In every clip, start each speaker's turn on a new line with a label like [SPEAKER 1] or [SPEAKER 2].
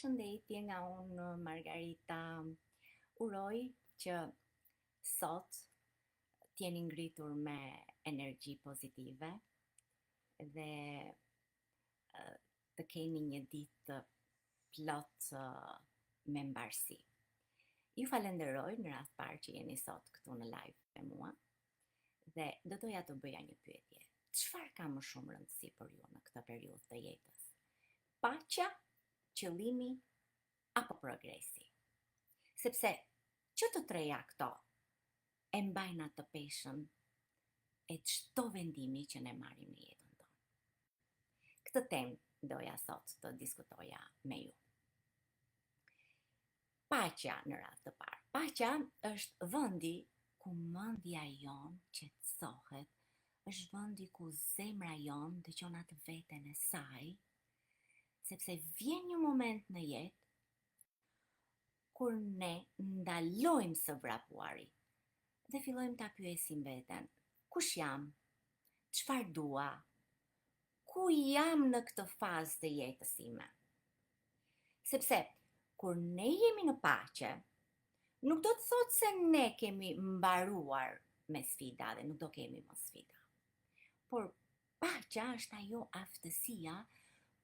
[SPEAKER 1] Përshëndetje nga unë Margarita. Uroj që sot të jeni ngritur me energji pozitive dhe të keni një ditë plot me mbarësi. Ju falenderoj në radhë parë që jeni sot këtu në live me mua dhe do doja të bëja një pyetje. Çfarë ka më shumë rëndësi për ju në këtë periudhë të jetës? Paqja, qëllimi apo progresi? Sepse që të treja këto e mbajnë atë peshën e çdo vendimi që ne marrim në jetën tonë. Këtë temë doja sot të diskutoja me ju. Paqja në radhë të parë. Paqja është vendi ku mendja jonë qetësohet, është vendi ku zemra jonë dëgjon atë veten e saj, sepse vjen një moment në jetë kur ne ndalojmë së vrapuari dhe fillojmë ta pyesim veten, kush jam? Çfarë dua? Ku jam në këtë fazë të jetës sime? Sepse kur ne jemi në paqe, nuk do të thotë se ne kemi mbaruar me sfida dhe nuk do kemi më sfida. Por paqja është ajo aftësia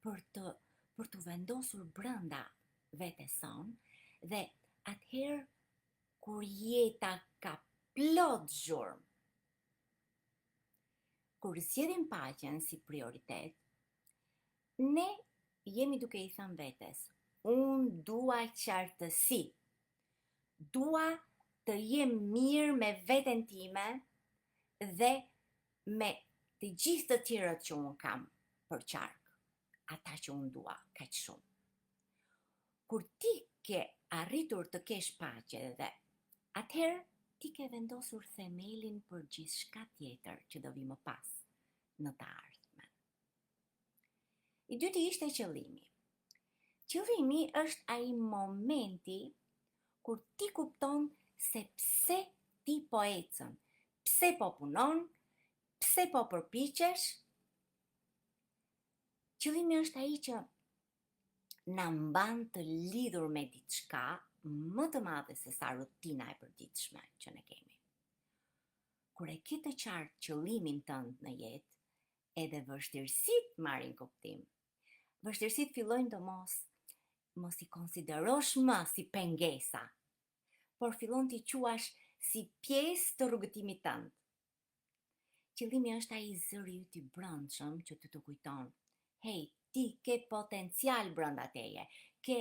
[SPEAKER 1] për të për t'u vendosur brenda vetes sonë dhe atëherë kur jeta ka plot zhurmë, Kur zgjedhim paqen si prioritet, ne jemi duke i thënë vetes, unë dua qartësi, dua të jem mirë me veten time dhe me të gjithë të tjerët që unë kam përqark, ata që unë dua kaq shumë. Kur ti ke arritur të kesh paqe dhe atëherë ti ke vendosur themelin për gjithçka tjetër që do vijë më pas në të ardhmen. I dyti ishte qëllimi. Qëllimi është ai momenti kur ti kupton se pse ti po ecën, pse po punon, pse po përpiqesh. Qëllimi është ai që na mban të lidhur me diçka më të madhe se sa rutina e përditshme që ne kemi. Kur e ke të qartë qëllimin tënd në jetë, edhe vështirësitë marrin kuptim. Vështirësitë fillojnë të mos mos i konsiderosh më si pengesa, por fillon t'i quash si pjesë të rrugëtimit tënd. Qëllimi është ai zëri yt i brendshëm që ty të kujton. Hej, ti ke potencial brenda teje, ke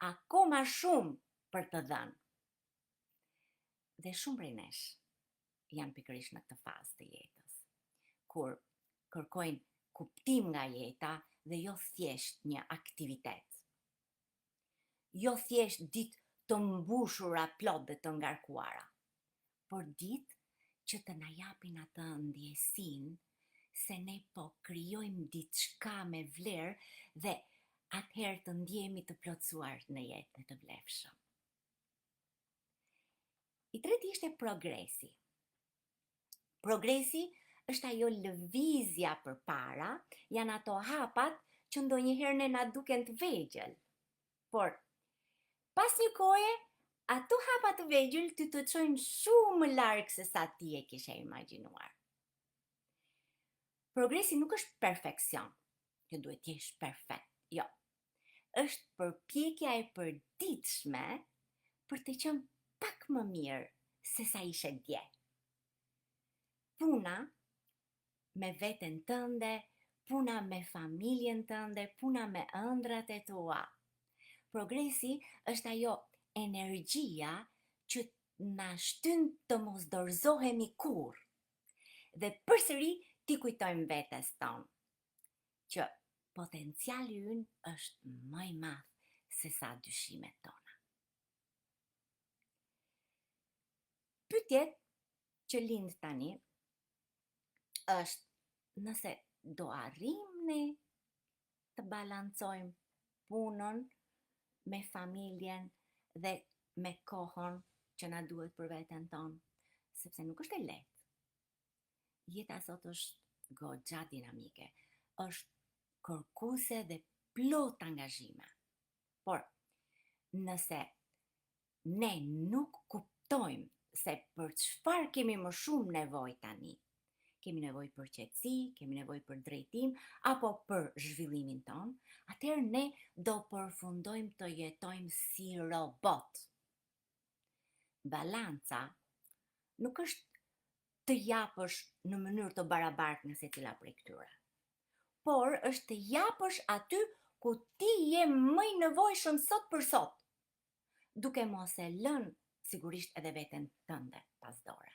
[SPEAKER 1] akoma shumë për të dhënë. Dhe shumë prej nesh janë pikërisht në këtë fazë të jetës, kur kërkojnë kuptim nga jeta dhe jo thjesht një aktivitet. Jo thjesht ditë të mbushura plot dhe të ngarkuara, por ditë që të na japin atë ndjesinë se ne po krijojmë diçka me vlerë dhe atëherë të ndjehemi të plotësuar në jetë dhe të vlefshëm. I treti ishte progresi. Progresi është ajo lëvizja përpara, janë ato hapat që ndonjëherë ne na duken të vegjël. Por, pas një kohe, ato hapa të vegjël ty të çojnë shumë më larg se sa ti e kishe imagjinuar. Progresi nuk është perfeksion, që duhet të jesh perfekt. Jo. Është përpjekja e përditshme për të qenë pak më mirë se sa ishe dje. Puna me veten tënde, puna me familjen tënde, puna me ëndrrat e tua. Progresi është ajo energjia që na shtyn të mos dorëzohemi kurrë. Dhe përsëri t'i kujtojmë vetes tonë që potenciali ynë është më i madh se sa dyshimet tona. Pyetjet që lind tani është nëse do arrijmë ne të balancojmë punën me familjen dhe me kohën që na duhet për veten tonë, sepse nuk është e lehtë. Jeta sot është goxha dinamike, është kërkuese dhe plot angazhime. Por, Nëse ne nuk kuptojmë se për çfarë kemi më shumë nevojë tani, kemi nevojë për qetësi, kemi nevojë për drejtim apo për zhvillimin tonë, atëherë ne do përfundojmë të jetojmë si robot. Balanca nuk është të japësh në mënyrë të barabartë nga secila prej këtyre. Por është të japësh aty ku ti je më i nevojshëm sot për sot, duke mos e lënë sigurisht edhe veten tënde pas dore.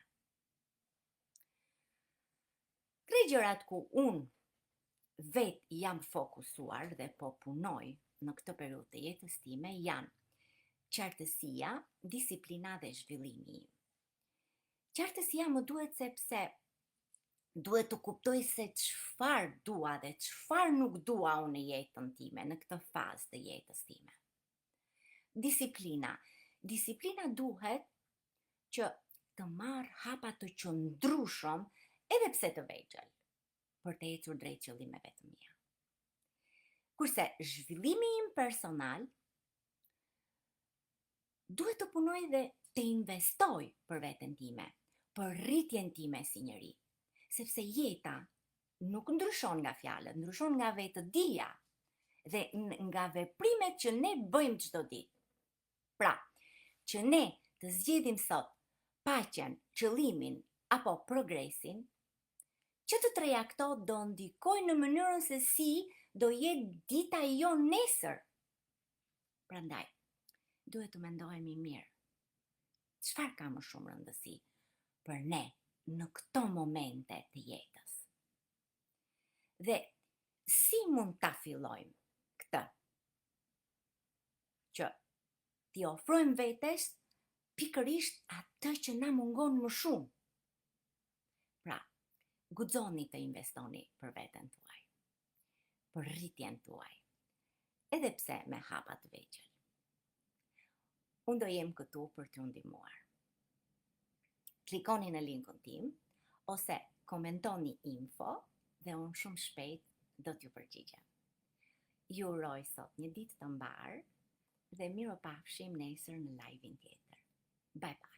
[SPEAKER 1] Tre gjërat ku unë vetë jam fokusuar dhe po punoj në këtë periudhë të jetës time janë qartësia, disiplina dhe zhvillimi im. Qartësia më duhet sepse duhet të kuptoj se çfarë dua dhe çfarë nuk dua unë në jetën time, në këtë fazë të jetës time. Disiplina. Disiplina duhet që të marr hapa të qëndrueshëm edhe pse të vegjël për të ecur drejt qëllimeve të mia. Kurse zhvillimi im personal duhet të punoj dhe të investoj për veten time, për rritjen time si njeri, sepse jeta nuk ndryshon nga fjalët, ndryshon nga vetëdija dhe nga veprimet që ne bëjmë çdo ditë. Pra, që ne të zgjedhim sot paqen, qëllimin apo progresin, që të treja këto do ndikojnë në mënyrën se si do jetë dita jonë nesër. Prandaj, duhet të mendohemi mirë. Çfarë ka më shumë rëndësi për ne në këto momente të jetës? Dhe si mund ta fillojmë këtë? Që t'i ofrojmë vetes pikërisht atë që na mungon më shumë. Pra, guxoni të investoni për veten tuaj. për rritjen tuaj, edhe pse me hapa të vegjël. Unë do jem këtu për t'ju ndihmuar. Klikoni në linkun tim ose komentoni info dhe unë shumë shpejt do t'ju përgjigjem. Ju uroj sot një ditë të mbarë dhe mirupafshim nesër në live-in tjetër. Bye bye.